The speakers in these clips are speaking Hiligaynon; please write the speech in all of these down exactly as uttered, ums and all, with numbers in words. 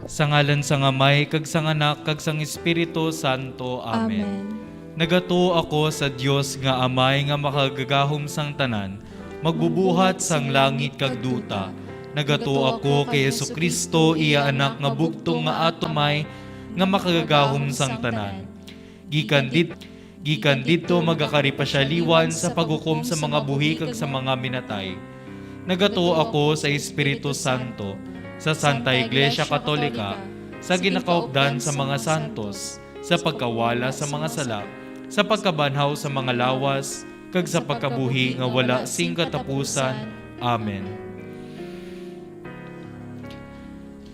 Sa ngalan sang Amay, kag sang Anak, kag sang Espiritu Santo. Amen. Amen. Nagatuo ako sa Dios nga Amay nga makagagahom sang tanan, magbubuhat sang langit kag duta. Nagatuo ako kay Jesu-Cristo, iya Anak nga bugtong nga atumay, nga makagagahom sang tanan. Gikan did-, gikan didto magakari pa sia liwan sa paghukom sa mga buhi kag sa mga minatay. Nagatuo ako sa Espiritu Santo, sa Santa Iglesia Katolika, sa ginakaupdan sa mga santos, sa pagkawala sa mga sala, sa pagkabanhaw sa mga lawas, kag sa pagkabuhi nga wala sing katapusan. Amen.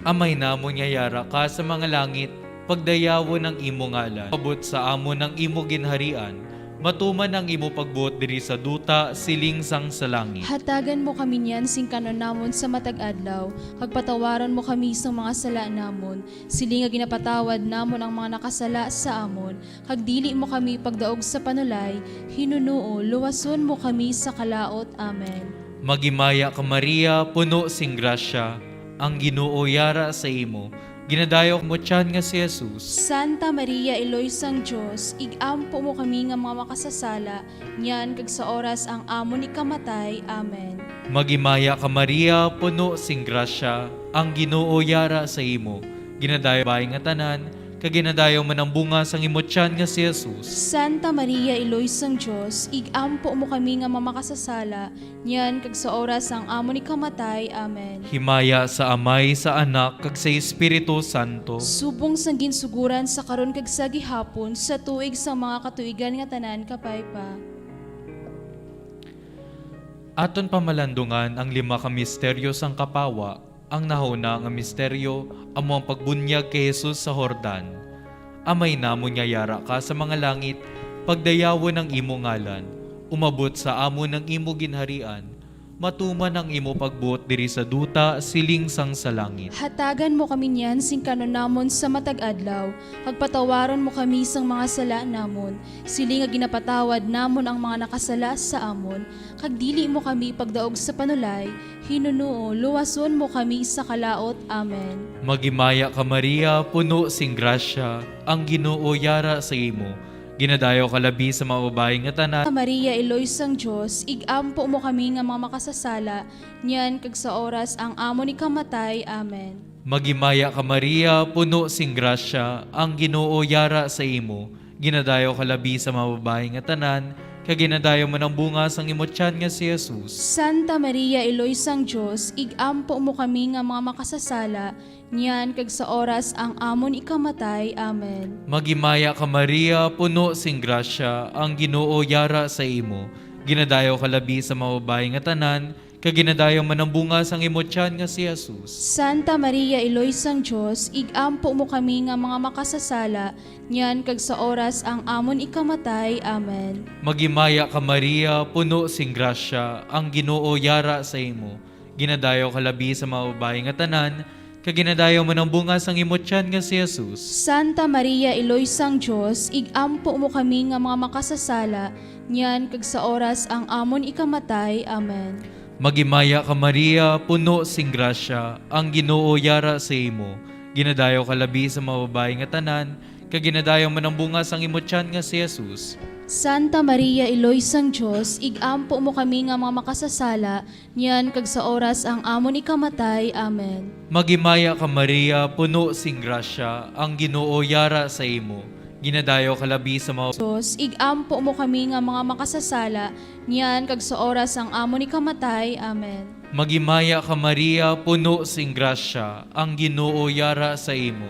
Amay namon nga yara ka sa mga langit, pagdayawon ang imo ngalan. Abot sa amon ang imo ginharian, matuman ang imo pagbuot diri sa duta, siling sang sa langit. Hatagan mo kami niyan sing kan-on namon sa matag adlaw, kag patawaron mo kami sang mga sala namon, siling nga ginapatawad namon ang mga nakasala sa amon, kag dili mo kami pagdaog sa panulay, hinunoo, luwason mo kami sa kalaut. Amen. Maghimaya ka, Maria, puno sing grasya, ang Ginoo yara sa imo. Ginadayaw mo tiyan nga si Jesus. Santa Maria, Iloy sang Dios, ig-ampo mo kami nga mga makasasala, niyan kag sa oras ang amon ikamatay. Amen. Maghimaya ka, Maria, puno sing grasya, ang Ginoo yara sa imo. Ginadayaw bay nga tanan, kag ginadayaw man ang bunga sang imo tiyan nga si Jesus. Santa Maria, Iloy sang Dios, ig-ampo mo kami nga mga makasasala, niyan kag sa oras sang amon ikamatay. Amen. Himaya sa Amay, sa Anak, kag sa Espiritu Santo. Subong sang ginsuguran sa karon kag sa gihapon, sa tuig sang mga katuigan nga tanan. Kapay pa. Aton pamalandungan ang lima ka misteryo sang kapawa. Ang nahauna nga misteryo amo ang pagbunyag kay Jesus sa Jordan. Amay namon nga yara ka sa mga langit, pagdayawon ang imo ngalan. Umabot sa amon ang imo ginharian. Matuman ang imo pagbuot diri sa duta, siling sang sa langit. Hatagan mo kami niyan sing kan-on namon sa matag adlaw, kag patawaron mo kami sang mga sala namon, siling nga ginapatawad namon ang mga nakasala sa amon, kag dili mo kami pagdaog sa panulay, hinunoo, luwason mo kami sa kalaut. Amen. Maghimaya ka, Maria, puno sing grasya, ang Ginoo yara sa imo. Ginadayaw ka labi sa mga babayi nga tanan. Maria, Iloy sang Dios, ig-ampo mo kami nga mga makasasala, niyan kag sa oras ang amon ikamatay. Amen. Maghimaya ka, Maria, puno sing grasya, ang Ginoo yara sa imo. Ginadayaw ka labi sa mga babayi nga tanan, kag ginadayaw man ang bunga sang imo tiyan nga si Jesus. Santa Maria, Iloy sang Dios, ig-ampo mo kami nga mga makasasala, niyan kag sa oras ang amon ikamatay. Amen. Maghimaya ka, Maria, puno sing grasya, ang Ginoo yara sa imo. Ginadayaw ka labi sa mga babayi nga tanan, kag ginadayaw man ang bunga sang imo tiyan nga si Jesus. Santa Maria, Iloy sang Dios, ig-ampo mo kami nga mga makasasala, niyan kag sa oras ang amon ikamatay. Amen. Maghimaya ka, Maria, puno sing grasya, ang Ginoo yara sa imo. Ginadayaw ka labi sa mga babayi nga tanan, kag ginadayaw man ang bunga sang imo tiyan nga si Jesus. Santa Maria, Iloy sang Dios, ig-ampo mo kami nga mga makasasala, niyan kag sa oras ang amon ikamatay. Amen. Maghimaya ka, Maria, puno sing grasya, ang Ginoo yara sa imo. Ginadayaw ka labi sa mga babayi nga tanan, kag ginadayaw man ang bunga sang imo tiyan nga si Jesus. Santa Maria, Iloy sang Dios, ig-ampo mo kami nga mga makasasala, niyan kag sa oras ang amon ikamatay. Amen. Maghimaya ka, Maria, puno sing grasya, ang Ginoo yara sa imo. Ginadayaw ka labi sa mga Dios, ig-ampo mo kami nga mga makasasala, niyan kag sa oras ang amon ikamatay. Amen. Maghimaya ka, Maria, puno sing grasya, ang Ginoo yara sa imo.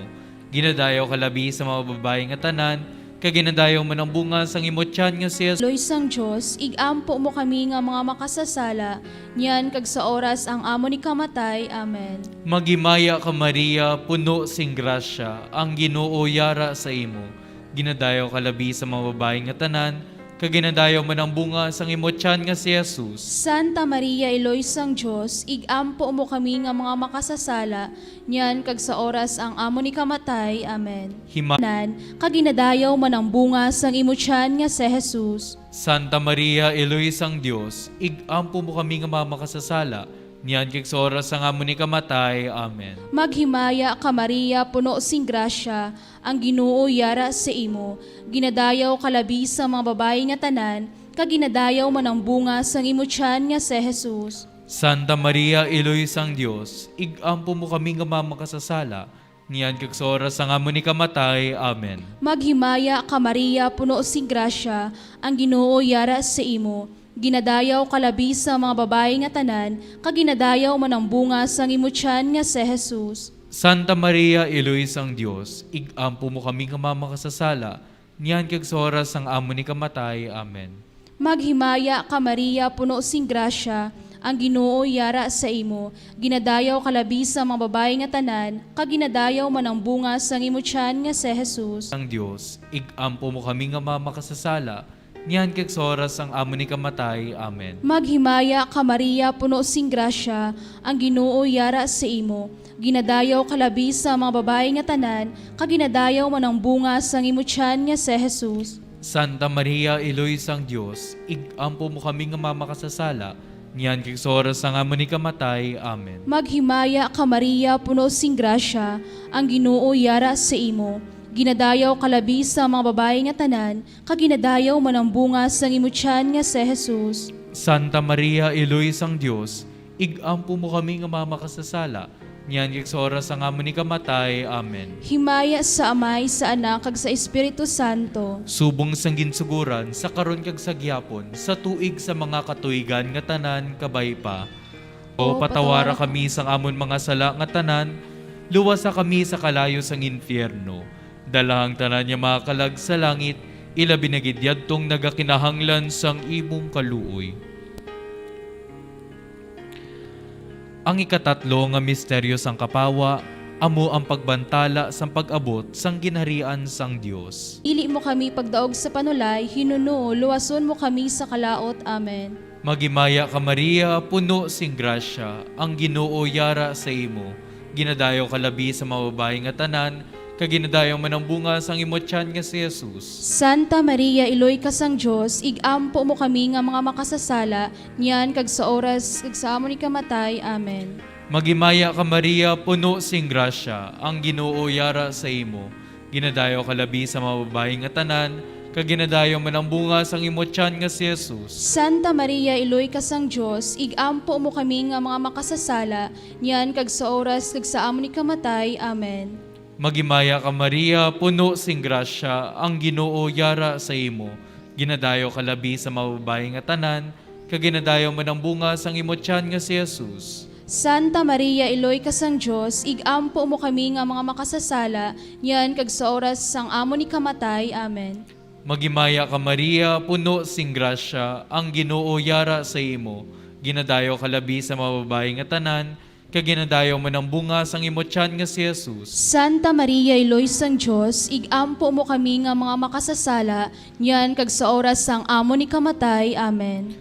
Ginadayaw ka labi sa mga babayi nga tanan, kag ginadayaw man ang bunga sang imo tiyan nga si Jesus. Loy sang Dios, ig-ampo mo kami nga mga makasasala, niyan kag sa oras ang amon ikamatay. Amen. Maghimaya ka, Maria, puno sing grasya, ang Ginoo yara sa imo. Ginadayaw ka labi sa mga babayi nga tanan, kag ginadayaw man ang bunga sang imo tiyan nga si Jesus. Santa Maria, Iloy sang Dios, ig-ampo mo kami nga mga makasasala, niyan kag sa oras ang amon ikamatay. Amen. Hima- Nan, kag ginadayaw man ang bunga sang imo tiyan nga si Jesus. Santa Maria, Iloy sang Dios, ig-ampo mo kami nga mga makasasala, niyan kag sa oras sang amon ikamatay. Amen. Maghimaya ka, Maria, puno sing grasya, ang Ginoo yara sa imo. Ginadayaw ka labi sa mga babayi nga tanan, kag ginadayaw man ang bunga sang imo tiyan nga si Jesus. Santa Maria, Iloy sang Dios, ig-ampo mo kami nga mga makasasala, niyan kag sa oras sang amon ikamatay. Amen. Maghimaya ka, Maria, puno sing grasya, ang Ginoo yara sa imo. Ginadayaw ka labi sa mga babayi nga tanan, kag ginadayaw man ang bunga sang imo tiyan nga si Jesus. Santa Maria, Iloy sang Dios, ig-ampo mo kami nga mga makasasala, niyan kag sa oras sang amon ikamatay. Amen. Maghimaya ka, Maria, puno sing grasya, ang Ginoo yara sa imo. Ginadayaw ka labi sa mga babayi nga tanan, kag ginadayaw man ang bunga sang imo tiyan nga si Jesus. Ang Dios, ig-ampo mo kami nga mga makasasala, niyan kag sa oras sang amon ikamatay. Amen. Maghimaya ka, Maria, puno sing grasya, ang Ginoo yara sa imo. Ginadayaw ka labi sa mga babayi nga tanan, kag ginadayaw man ang bunga sang imo tiyan nga si Jesus. Santa Maria, Iloy sang Dios, ig-ampo mo kami nga mga makasasala, niyan kag sa oras sang amon ikamatay. Amen. Maghimaya ka, Maria, puno sing grasya, ang Ginoo yara sa imo. Ginadayaw ka labi sa mga babayi nga tanan, kag ginadayaw man ang bunga sang imo tiyan nga si Jesus. Santa Maria, Iloy sang Dios, ig-ampo mo kami nga mga makasasala, niyan kag sa oras sang amon ikamatay. Amen. Himaya sa Amay, sa Anak, kag sa Espiritu Santo. Subong sang ginsugoran, sa karon kag sa gihapon, sa tuig sa mga katuigan nga tanan, kabay pa. O, patawara kami sang amon mga sala nga tanan, luwasa kami sa kalayo sang infierno. Dala ang tanan nga mga kalag sa langit, ilabi na gid yadtong nagakinahanglan sang imong kaluoy. Ang ikatatlo nga misteryo sang kapawa amo ang pagbantala sang pag-abot sang Ginharian sang Dios. Dili mo kami pagdaog sa panulay, hinunoo, luwason mo kami sa kalaut. Amen. Maghimaya ka, Maria, puno sing grasya, ang Ginoo yara sa imo. Ginadayaw ka labi sa mga babayi nga tanan, kag ginadayaw man ang bunga sang imo tiyan nga si Jesus. Santa Maria, Iloy ka sang Dios, ig-ampo mo kami nga mga makasasala, niyan kag sa oras kag sa amon ikamatay. Amen. Maghimaya ka, Maria, puno sing grasya, ang Ginoo yara sa imo. Ginadayaw ka labi sa mga babayi nga tanan, kag ginadayaw man ang bunga sang imo tiyan nga si Jesus. Santa Maria, Iloy ka sang Dios, ig-ampo mo kami nga mga makasasala, niyan kag sa oras kag sa amon ikamatay. Amen. Maghimaya ka, Maria, puno sing grasya, ang Ginoo yara sa imo. Ginadayaw ka labi sa mga babayi nga tanan, kag ginadayaw man ang bunga sang imo tiyan nga si Jesus. Santa Maria, Iloy ka sang Dios, ig-ampo mo kami nga mga makasasala, niyan kag sa oras sang amon ikamatay. Amen. Maghimaya ka, Maria, puno sing grasya, ang Ginoo yara sa imo. Ginadayaw ka labi sa mga babayi nga tanan, kag ginadayaw man ang bunga sang imo tiyan nga si Jesus. Santa Maria, Iloy sang Dios, ig-ampo mo kami nga mga makasasala, niyan kag sa oras sang amon ikamatay. Amen.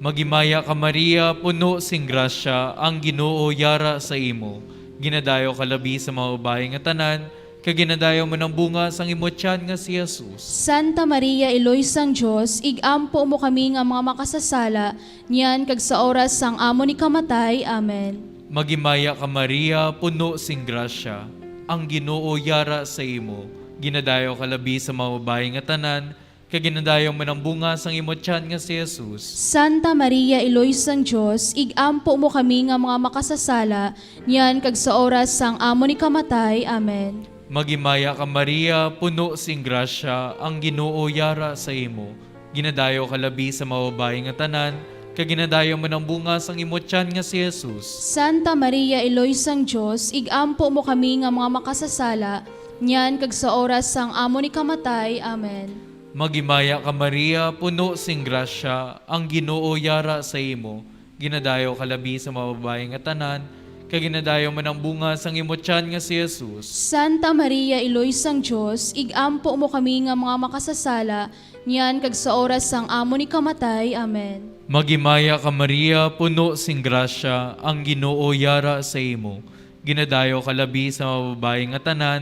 Maghimaya ka, Maria, puno sing grasya, ang Ginoo yara sa imo. Ginadayaw ka labi sa mga babayi nga tanan, kag ginadayaw man ang bunga sang imo tiyan nga si Jesus. Santa Maria, Iloy sang Dios, ig-ampo mo kami nga mga makasasala, niyan kag sa oras sang amon ikamatay. Amen. Maghimaya ka, Maria, puno sing grasya, ang Ginoo yara sa imo. Ginadayaw ka labi sa mga babayi nga tanan, kag ginadayaw man ang bunga sang imo tiyan nga si Jesus. Santa Maria, Iloy sang Dios, ig-ampo mo kami nga mga makasasala, niyan kag sa oras sang amon ikamatay. Amen. Maghimaya ka, Maria, puno sing grasya, ang Ginoo yara sa imo. Ginadayaw ka labi sa mga babayi nga tanan, kag ginadayaw man ang bunga sang imo tiyan nga si Jesus. Santa Maria, Iloy sang Dios, ig-ampo mo kami nga mga makasasala, niyan kag sa oras sang amon ikamatay. Amen. Maghimaya ka, Maria, puno sing grasya, ang Ginoo yara sa imo. Ginadayaw ka labi sa mga babayi nga tanan, kag ginadayaw man ang bunga sang imo tiyan nga si Jesus. Santa Maria, Iloy sang Dios, ig-ampo mo kami nga mga makasasala, niyan kag sa oras sang amon ikamatay. Amen. Maghimaya ka, Maria, puno sing grasya, ang Ginoo yara sa imo. Ginadayaw ka labi sa mga babayi nga tanan,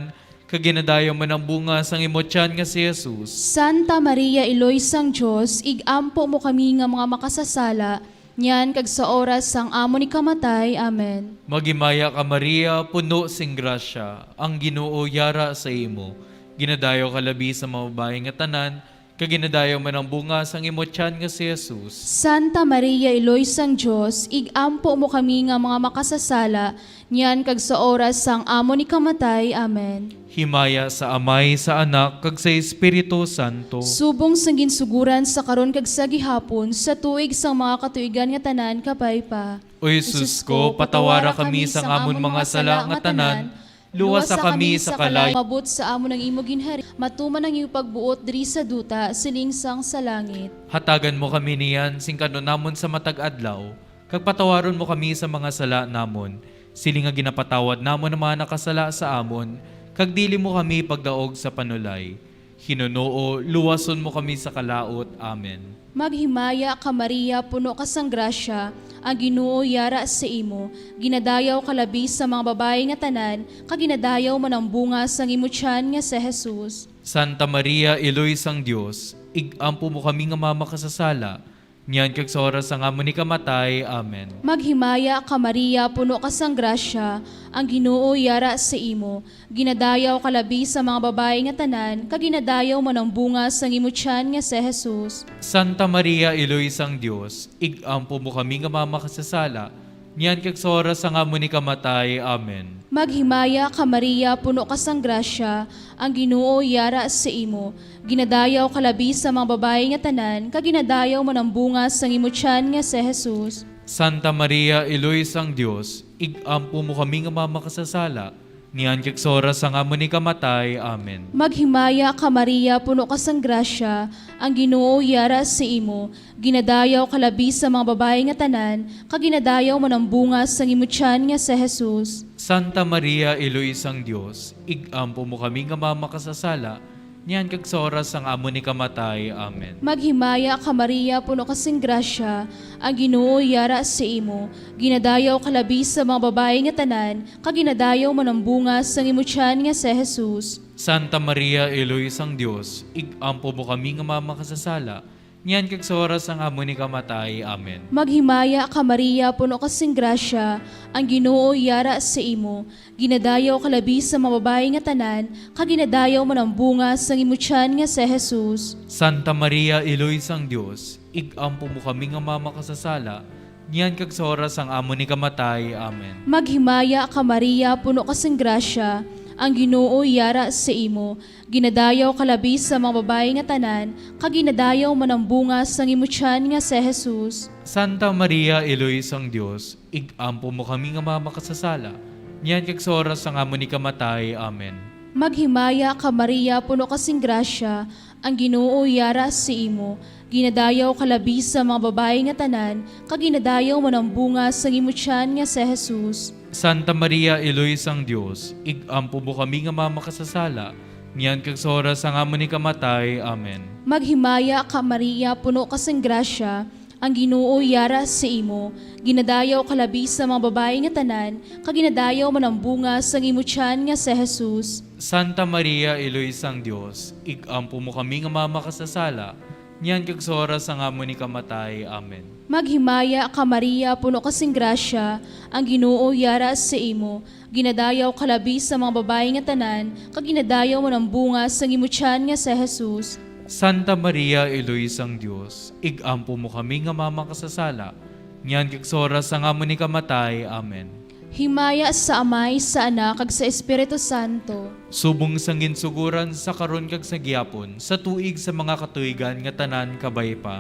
kag ginadayaw man ang bunga sang imo tiyan nga si Jesus. Santa Maria, Iloy sang Dios, ig-ampo mo kami nga mga makasasala, niyan kag sa oras sang amon ikamatay. Amen. Maghimaya ka, Maria, puno sing grasya, ang Ginoo yara sa imo. Ginadayaw ka labi sa mga babayi nga tanan, kag ginadayaw man ang bunga sang imo tiyan nga si Jesus. Santa Maria, Iloy sang Dios, ig-ampo mo kami nga mga makasasala, niyan kag sa oras sang amon ikamatay. Amen. Himaya sa Amay, sa Anak, kag sa Espiritu Santo. Subong sang ginsuguran sa karon kag sa gihapon, sa tuig sang mga katuigan nga tanan, kabay pa. O Jesus ko, patawara kami sang amon mga sala nga tanan, luwasa kami sa kalayo. Mabot sa amon ang imo ginhari, matuman ang imo pagbuot diri sa duta, siling sang sa langit. Hatagan mo kami niyan sing kan-on namon sa matag adlaw, kag patawaron mo kami sa mga sala namon, siling nga ginapatawad namon ang mga nakasala sa amon, kag dili mo kami pagdaog sa panulay. Ginoo, luwason mo kami sa kalaut. Amen. Maghimaya ka, Maria, puno ka sang grasya, ang Ginoo yara sa imo. Ginadayaw ka labi sa mga babayi nga tanan, kag ginadayaw man ang bunga sang imo tiyan nga si Jesus. Santa Maria, Iloy sang Dios, ig-ampo mo kami nga mga makasasala, niyan kag sa oras sang amon ikamatay. Amen. Maghimaya ka, Maria, puno ka sang grasya, ang Ginoo yara sa imo. Ginadayaw ka labi sa mga babayi nga tanan, kag ginadayaw man ang bunga sang imo tiyan nga si Jesus. Santa Maria, Iloy sang Dios, ig-ampo mo kami nga mga makasasala, niyan kag sa oras sang amon ikamatay. Amen. Maghimaya ka, Maria, puno ka sang grasya, ang Ginoo yara sa imo. Ginadayaw ka labi sa mga babayi nga tanan, kag ginadayaw man ang bunga sang imo tiyan nga si Jesus. Santa Maria, Iloy sang Dios, ig-ampo mo kami nga mga makasasala, niyan kag sa oras sang amon ikamatay. Amen. Maghimaya ka, Maria, puno ka sang grasya, ang Ginoo yara sa imo. Ginadayaw ka labi sa mga babayi nga tanan, kag ginadayaw man ang bunga sang imo tiyan nga si Jesus. Santa Maria, Iloy sang Dios, ig-ampo mo kami nga mga makasasala, niyan kag sa oras sang amon ikamatay. Amen. Maghimaya ka, Maria, puno ka sing grasya, ang Ginoo yara sa imo. Ginadayaw ka labi sa mga babayi nga tanan, kag ginadayaw man ang bunga sang imo tiyan nga si Jesus. Santa Maria, Iloy sang Dios, ig-ampo mo kami nga mga makasasala, niyan kag sa oras sang amon ikamatay. Amen. Maghimaya ka, Maria, puno ka sing grasya, ang Ginoo yara sa imo. Ginadayaw ka labi sa mga babayi nga tanan, kag ginadayaw man ang bunga sang imo tiyan nga si Jesus. Santa Maria, Iloy sang Dios, ig-ampo mo kami nga mga makasasala, niyan kag sa oras sang amon ikamatay. Amen. Maghimaya ka, Maria, puno ka sing grasya, ang Ginoo yara sa imo. Ginadayaw ka labi sa mga babayi nga tanan, kag ginadayaw man ang bunga sang imo tiyan nga si Jesus. Santa Maria, Iloy sang Dios, ig-ampo mo kami nga mga makasasala, niyan kag sa oras sang amon ikamatay. Amen. Maghimaya ka, Maria, puno ka sing grasya, ang Ginoo yara sa imo. Ginadayaw ka labi sa mga babayi nga tanan, kag ginadayaw man ang bunga sang imo tiyan nga si Jesus. Santa Maria, Iloy sang Dios, ig-ampo mo kami nga mga makasasala, niyan kag sa oras sang amon ikamatay. Amen. Maghimaya ka, Maria, puno ka sing grasya, ang Ginoo yara sa imo. Ginadayaw ka labi sa mga babayi nga tanan, kag ginadayaw man ang bunga sang imo tiyan nga si Jesus. Santa Maria, Iloy sang Dios, ig-ampo mo kami nga mga makasasala, niyan kag sa oras sang amon ikamatay. Amen. Maghimaya ka, Maria, puno ka sing grasya, ang Ginoo yara sa imo. Ginadayaw ka labi sa mga babayi nga tanan, kag ginadayaw man ang bunga sang imo tiyan nga si Jesus. Santa Maria, Iloy sang Dios, ig-ampo mo kami nga mga makasasala, niyan kag sa oras sang amon ikamatay. Amen. Himaya sa Amay, sa Anak, kag sa Espiritu Santo. Subong sang ginsuguran sa karon kag sa gihapon, sa tuig sa mga katuigan nga tanan kabay pa.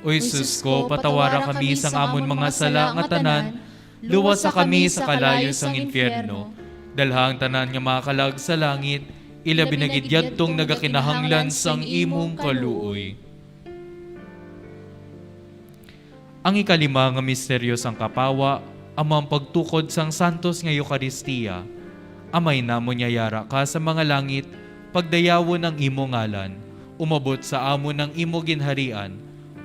O Jesus ko, patawara kami sang amon mga sala nga tanan, luwasa kami sa kalayo sang impyerno, dalha ang tanan nga mga kalag sa langit, ilabi na gid yadtong nagakinahanglan sang imong kaluoy. Ang ikalima nga misteryo sang kapawa amo ang pagtukod sang santos nga Eukaristia. Amay namon nga yara ka sa mga langit, pagdayawon ang imo ngalan. Umabot sa amon ang imo ginharian.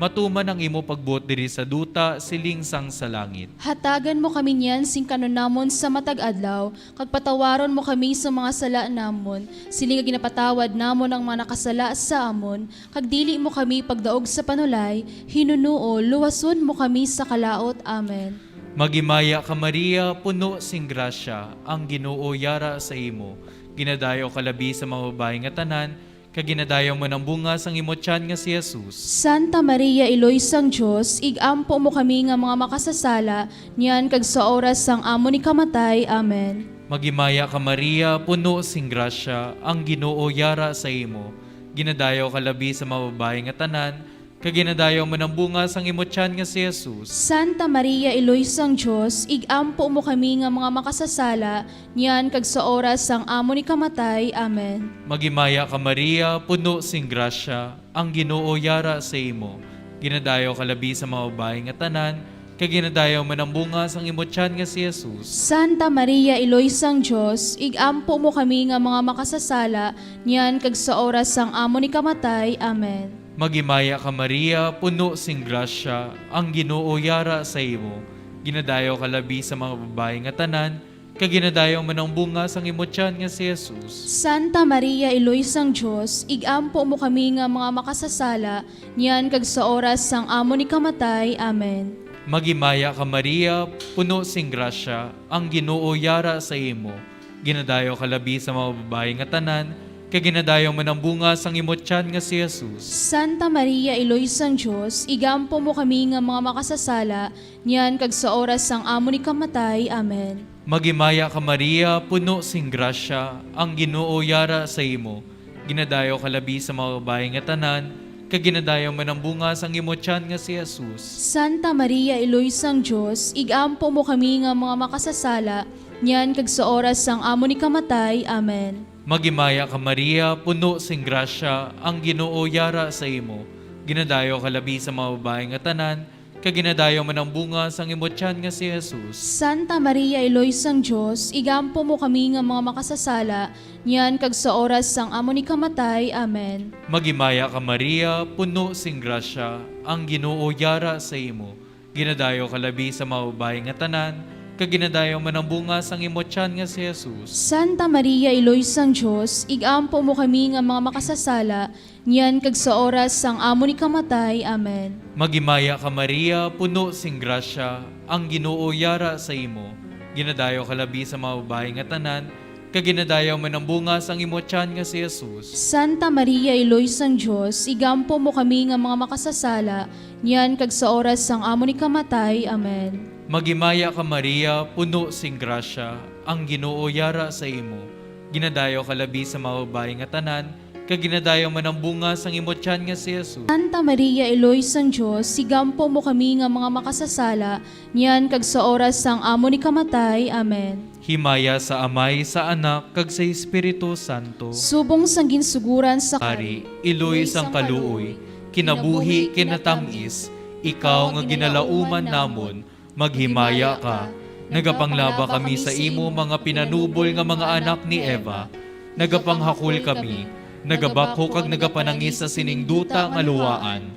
matuman ang imo pagbuot diri sa duta, siling sang sa langit. Hatagan mo kami niyan sing kanon namon sa matag adlaw, kag patawaron mo kami sa mga sala namon, siling nga ginapatawad namon ang mga nakasala sa amon, kag dili mo kami pagdaog sa panulay, hinunoo, luwason mo kami sa kalaut. Amen. Maghimaya ka, Maria, puno sing grasya, ang Ginoo yara sa imo. Ginadayaw ka labi sa mga babayi nga tanan, kag ginadayaw man ang bunga sang imo tiyan nga si Jesus. Santa Maria, Iloy sang Dios, ig-ampo mo kami nga mga makasasala, niyan kag sa oras sang amon ikamatay. Amen. Maghimaya ka, Maria, puno sing grasya, ang Ginoo yara sa imo. Ginadayaw ka labi sa mga babayi nga tanan, kag ginadayaw man ang bunga sang imo tiyan nga si Jesus. Santa Maria, Iloy sang Dios, ig-ampo mo kami nga mga makasasala, niyan kag sa oras sang amon ikamatay. Amen. Maghimaya ka, Maria, puno sing grasya, ang Ginoo yara sa imo. Ginadayaw ka labi sa mga babayi nga tanan, kag ginadayaw man ang bunga sang imo tiyan nga si Jesus. Santa Maria, Iloy sang Dios, ig-ampo mo kami nga mga makasasala, niyan kag sa oras sang amon ikamatay. Amen. Maghimaya ka, Maria, puno sing grasya, ang Ginoo yara sa imo. Ginadayaw ka labi sa mga babayi nga tanan, kag ginadayaw man ang bunga sang imo tiyan nga si Jesus. Santa Maria, Iloy sang Dios, ig-ampo mo kami nga mga makasasala, niyan kag sa oras sang amon ikamatay. Amen. Maghimaya ka, Maria, puno sing grasya, ang Ginoo yara sa imo. Ginadayaw ka labi sa mga babayi nga tanan, kag ginadayaw man ang bunga sang imo tiyan nga si Jesus. Santa Maria, Iloy sang Dios, ig-ampo mo kami nga mga makasasala, niyan kag sa oras sang amon ikamatay. Amen. Maghimaya ka, Maria, puno sing grasya, ang Ginoo yara sa imo. Ginadayaw ka labi sa mga babayi nga tanan, kag ginadayaw man ang bunga sang imo tiyan nga si Jesus. Santa Maria, Iloy sang Dios, ig-ampo mo kami nga mga makasasala, niyan kag sa oras sang amon ikamatay. Amen. Maghimaya ka, Maria, puno sing grasya, ang Ginoo yara sa imo. Ginadayaw ka labi sa mga babayi nga tanan, kag ginadayaw man ang bunga sang imo tiyan nga si Jesus. Santa Maria, Iloy sang Dios, ig-ampo mo kami nga mga makasasala, niyan kag sa oras sang amon ikamatay. Amen. Maghimaya ka, Maria, puno sing grasya, ang Ginoo yara sa imo. Ginadayaw ka labi sa mga babayi nga tanan, kag ginadayaw man ang bunga sang imo tiyan nga si Jesus. Santa Maria, Iloy sang Dios, ig-ampo mo kami nga mga makasasala, niyan kag sa oras sang amon ikamatay. Amen. Maghimaya ka, Maria, puno sing grasya, ang Ginoo yara sa imo. Ginadayaw ka labi sa mga babayi nga tanan, kag ginadayaw man ang bunga sang imo tiyan nga si Jesus. Santa Maria, Iloy sang Dios, ig-ampo mo kami nga mga makasasala, niyan kag sa oras sang amon ikamatay. Amen. Maghimaya ka, Maria, puno sing grasya, ang Ginoo yara sa imo. Ginadayaw ka labi sa mga babayi nga tanan, kag ginadayaw man ang bunga sang imo tiyan nga si Jesus. Santa Maria, Iloy sang Dios, ig-ampo mo kami nga mga makasasala, niyan kag sa oras sang amon ikamatay. Amen. Himaya sa Amay, sa Anak, kag sa Espiritu Santo. Subong sang ginsuguran sa Kari, Iloy sang kaluoy, kinabuhi, kinatamis, ikaw nga ginalauman namon, maghimaya ka. Nagapanglaba kami sa imo, mga pinanubol nga mga anak ni Eva. Nagapanghakol kami, nagabakho kag nagapanangis sa sining duta nga luwaan.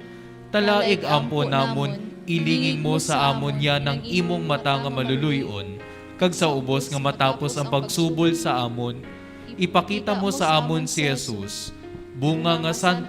Tala, ig-ampo namon, ilingig mo sa amon yan ang imong mata nga maluluy-on, kag sa ubos nga matapos ang pagsubol sa amon, ipakita mo sa amon si Jesus, bunga nga Santa